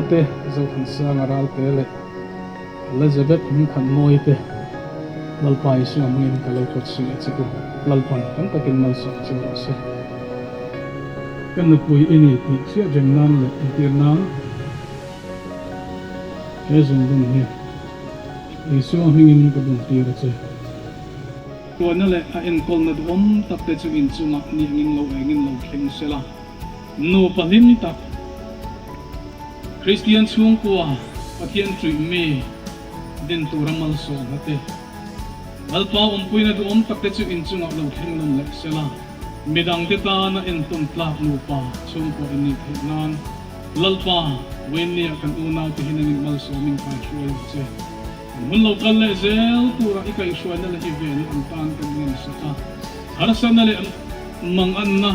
te Zothansanga Ralte leh Elizabeth Hmingthanmawii te Lalpa Isua hmingin ka lo kawt suih a che u. Lalpan tam takin malsawm che rawh se. Ka nupui i ni tih hriat reng nan leh entir nan he zungbun hi Isua hmingin ka bun tir a che. Tuahna leh a enkawlna duhawm tak te chu inchungah ni angin lo engin lo thleng se la. Nupa hlim tak, Kristian chhungkua Pathian ṭuih mi din tura malsawmna te, Lalpa awmpuina duhawm tak te chu inchungah lo thleng nawn leh se la, midangte tana entawn tlak nupa chhungkua in nih theih nan Lalpa Wayne-a kan unaute hi nangin malsawmin kaihruai ang che. An hun lo kal leh zel turah i kaihhruaina leh i ven an tan kan ngensak a, harsatna leh manganna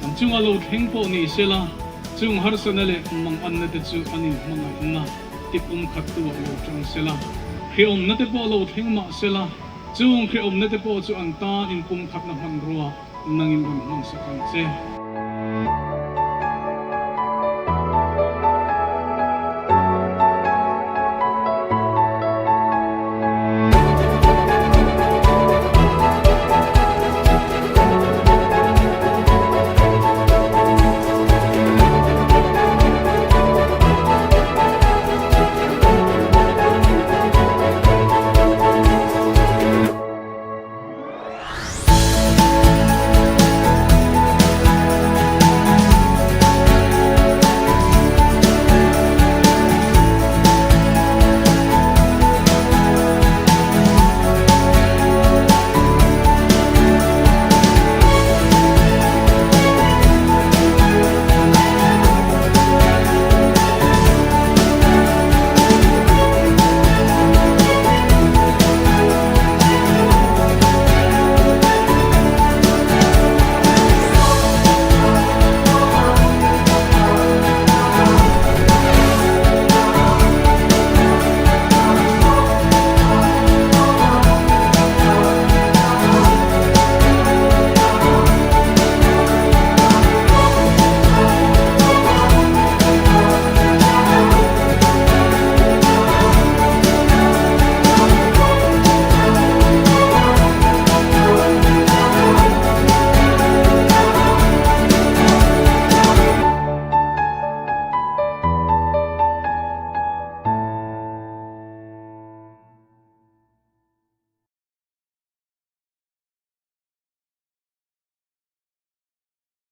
an chunga lo thleng pawh ni sela, chung harsatna leh manganna te chu an inhmangaihna tipum khattu-ah lo tang sela, hrehawmna te pawh lo thleng mah sela, chung hrehawmna te pawh chu an tan inpumkhatna hmanrua nangin rawn hmangsak ang che.